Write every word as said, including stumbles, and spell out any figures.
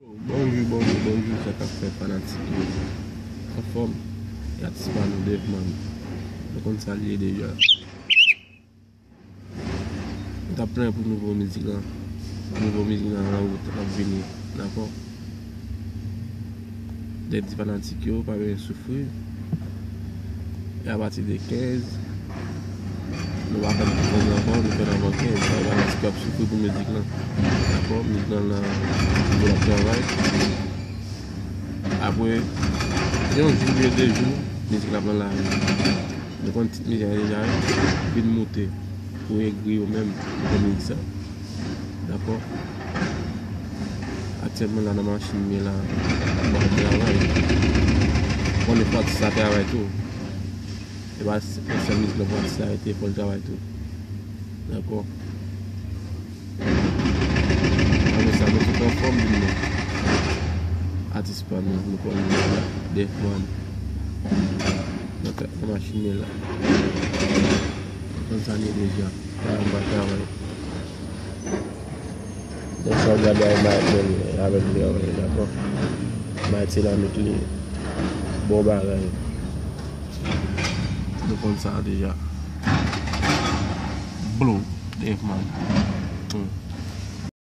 Bonjou, bonjou, bonjou, sa k ap fèt fanatik yo? Anfòm? E atis pa nou, Devman. Nou konn sa l ye deja. Nou t ap plenyen pou nouvo mizik lan. Nouvo mizik lan nan wout, l ap vini. Dakò? Dèdi fanatik yo, pa bezwen soufri. E apati de kenz, nou pa fè l pou kenz ankò, nou fè l avan kenz. Sa vle di fanatik yo ap soufri pou mizik lan. Dakò? Mizik lan nan, pou l ap travay. Apre yon jou, oubyen de jou, mizik la pran lari. Nou konn tit mizik la deja, wi. Vin moute pou egri yo menm pou mizik sa. Dakò? Aktyèlman la nan machin m ye la, m ap travay. Konnen fò atis la travay tou. E pa s- e sèl mizik la pou atis la rete, fò l travay tou. Dakò? Apre sa, nou tout anfòm, vin non. Atis pa nou, nou konnen la, Devman. Nan ka- nan machin men la. Konn sa n ye deja. Travay, m pa travay. Donk, sa w gade a, e Mayèt menm li avèk li anyen, dakò? Mayèt se lamit li. Bon bagay. Nou konn sa deja. Blue, Devman. Hmm.